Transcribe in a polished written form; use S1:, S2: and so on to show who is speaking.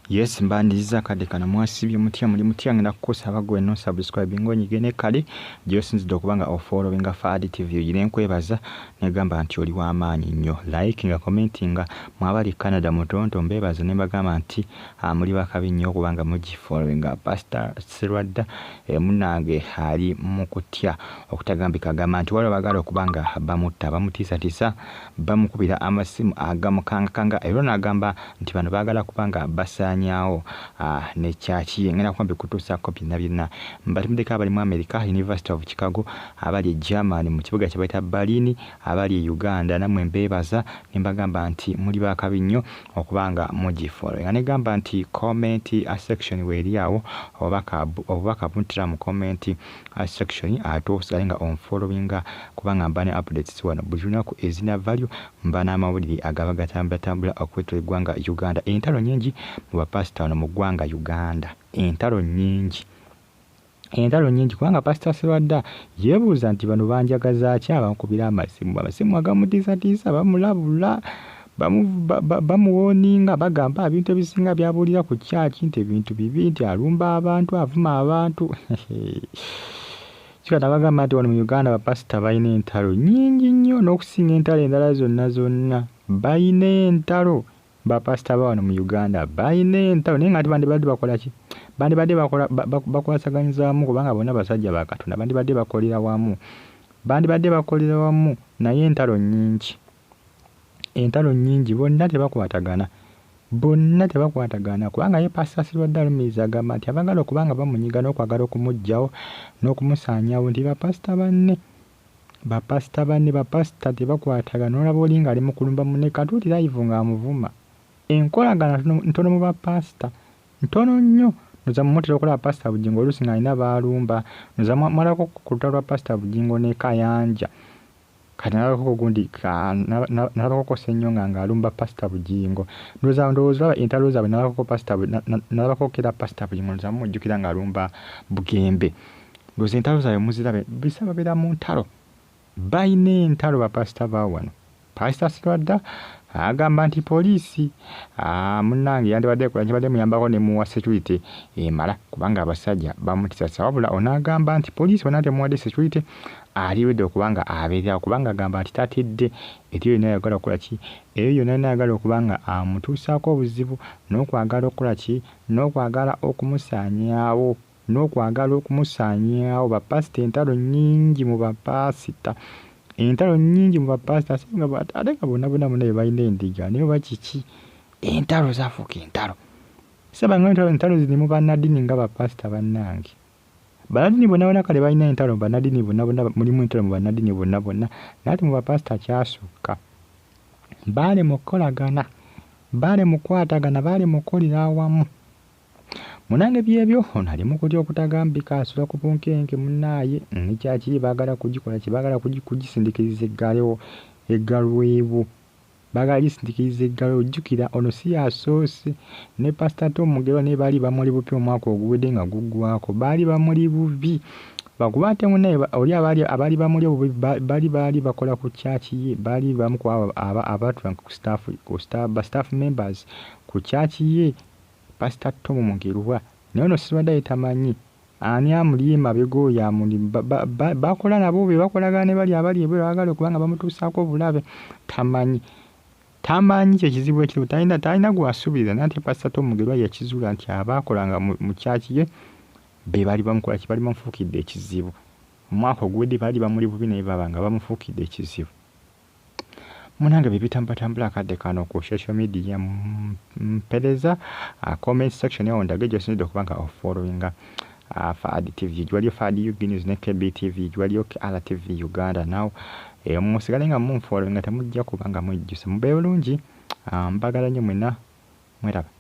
S1: Yes, mbaniriza akadde kano. Mwasibye mutya? Muli mutya? Ngenda kukusaba gwe no subscribe ng'onyige ne kale gy'osinzidde okuba nga ofollowinga Fahad TV, ogire nkwebaza negamba nti oli w'amaanyi nnyo. Like nga commentinga. Mwabali Canada mu Toronto, mbeebaza ne mbagamba nti muli bakabi nnyo okuba nga mugifollowinga. Pastor Serwadda munnange ali mu kutya okutagambika, agamba nti waliwo baagala okuba nga bamutta, bamutiisatiisa, bamukubira amasimu agamukangakanga, era n'agamba nti bano baagala kuba nga basaanyaawo ne kyaki ye. Ngenda kuba mbikutuusaako byonna byonna. Mbatumiddeko abali mu America, University of Chicago, abali e Germany mu kibuga kye bayita Berlin, abali e Uganda, nammwe mbeebaza ne mbagamba nti muli bakabi nnyo okuba nga mugifollowinga. Negamba nti comment section weeri awo, obubaka buntira mu comment section, ate osigale nga onfollowinga kubanga mba ne updates wano buli lunaku ezina value, mba n'amawulire agaba gatambulatambula okwetola eggwanga Uganda. Entalo nnyingi mu bapasita wano mu ggwanga Uganda, entalo nnyingi, entalo nnyingi, kubanga Pasita Serwadda yeebuuza nti bano banjagaza ki abankubira amasimu, amasimu agamutiisatiisa, bamulabula, bamuwarninga, bagamba ebintu ebisinga byabuulira ku kyaki nti ebintu bibi, nti alumba abantu, avuma abantu. Kikata bagamba nti wano mu Uganda bapasita balina entalo nnyingi nnyo n'okusinga entalo endala zonna zonna. Balina entalo, bapasita ba wano mu Uganda balina entalo, naye nga ate bandibadde bakola ki? Bandibadde bakwasaganyizaamu kubanga bonna basajja ba Katonda, bandibadde bakolera wamu, bandibadde bakolera wamu, naye entalo nnyingi, entalo nnyingi, bonna tebakwatagana, bonna tebakwatagana, kubanga ye Pasita Serwadda alumiriza, agamba nti abaagala okuba nga bamunyiga n'okwagala okumuggyawo n'okumusaanyaawo nti bapasita banne, bapasita banne. Bapasita tebakwatagana, n'olaba oli ng'ali mu kulumba munne katuuti live ng'amuvuma. Enkolagana ntono mu bapasita, ntono nnyo. Noza mumutera okulaba Pasita Bugingo oluusi ng'alina baalumba. Noza mwalabako ku lutalo lwa Pasita Bugingo ne Kayanja. Kati nalabako gundi, nalabako Ssenyonga ng'alumba Pasita Bugingo. Ndowooza olaba entalo zaabwe. Nalabako Pasita, nalabako era Pasita Bugingo, ndowooza mumujjukira ng'alumba Bugembe. Ndowooza entalo zaabwe muzirabe, bisa babeera mu ntalo, balina entalo bapasita ba wano. Pasita Serwadda agamba nti poliisi munnange yandibadde ekola kibadde muyambako ne muwa security emala kubanga abasajja bamutisasa. Wabula ono agamba nti poliisi bonna temuwadde security, ali ready okuba nga abeererawo, kubanga agamba nti tatidde eri yonna ayagala okukola ki, eyo yonna yonna ayagala okuba nga amutuusaako obuzibu n'okwagala okukola ki, n'okwagala okumusaanyaawo, n'okwagala okumusaanyaawo. Bapasita, entalo nnyingi mu bapasita, entalo nnyingi mu bapasita, ate nga bonna bonna bonna balina endiga, naye oba kiki, entalo zaafuuka entalo. Saba nga entalo ziri mu bannaddiini nga bapasita bannange. Bannaddiini bonna bonna kale balina entalo, bannaddiini bonna bonna mulimu entalo mu bannaddiini bonna bonna, naye ate mu bapasita kyasukka. Baali mu kukolagana, baali mu kukwatagana, baali mu kukolera awamu. Munnange byebyo, ono ali mu kutya okutagambika, asula ku bunkenke munnaaye, ne kyaki baagala kugikola ki, baagala kugisindikiriza eggalewo, eggalwewo. Baagala gisindikiriza eggalewo. Jjukira ono si y'asoose, ne Pasita Tom Mugerwa naye baali bamuli bubi omwaka oguwedde nga guggwako. Baali bamuli bubi. Lwakuba ate munnaye oli abaali bamuli obubi baali bakola ku church ye, baali bamu ku abo abaatulanga ku staff, ku ba staff members ku church ye, Pasita Tom Mugerwa. Naye ono Serwadda ye tamanyi ani amuli emabega oyo amuli bakola nabo be bakolagana ne bali abali ebweru abaagala okuba nga bamutuusaako obulabe, tamanyi. Tamanyi kyekizibu ekiriwo, talina gw'asuubiriza, naye ate Pasita Tom Mugerwa yakizuula nti abaakolanga mu church ye be baali bamukola ki, baali bamufuukidde ekizibu. Omwaka oguwedde baali bamuli bubi, naye baba nga bamufuukidde ekizibu. Munange bye bitambulatambula akadde kano ku social media. Mpereza comment section awo ndage gy'osinzidde okuba nga ofollowinga Fahad TV. Waliyo Fahad UG News ne KB TV, waliyo RTV Uganda. Now musigale nga munfollowinga, temujja kuba nga mwejjusa. Mubeere bulungi, mbagala nnyo mwenna, mweraba.